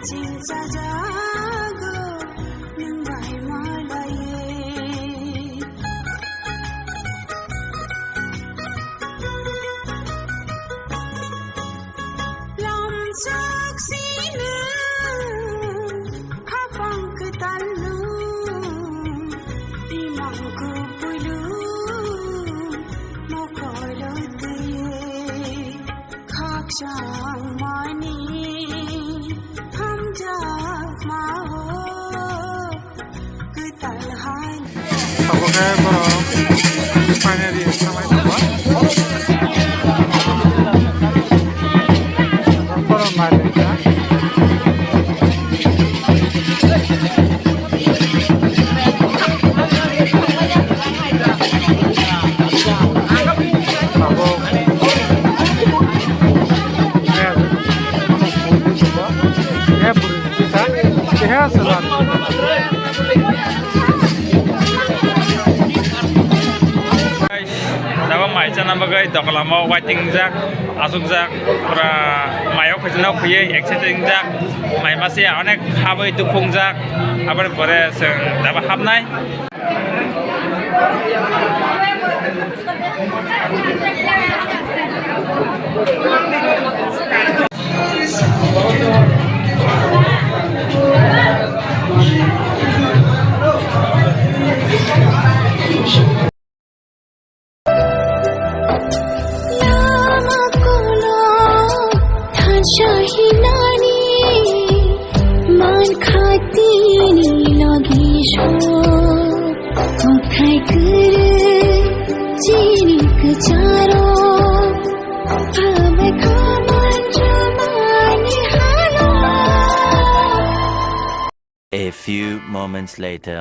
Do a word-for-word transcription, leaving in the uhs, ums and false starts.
Chingchajago nwng bai malaiwi. Lamsok sino khapang kwtalno imang kupuilo mokolo twiwi. Khakchangmani hamjakmao kwtal hai. Abo khe borok finally samai tongo. Borok nai tongkha. Tabuk mai chana bagwi dokalamo waiting jak, asukjak, pura mayo khaijano khaiwi excited wngjak, mai mase onek habwi tukhungjak, aboni pore chwng daba hapnai. Lama kono thansa hinani man khatini logi so kothai kuru chini kacharo abai khaman jumani halo. A few moments later.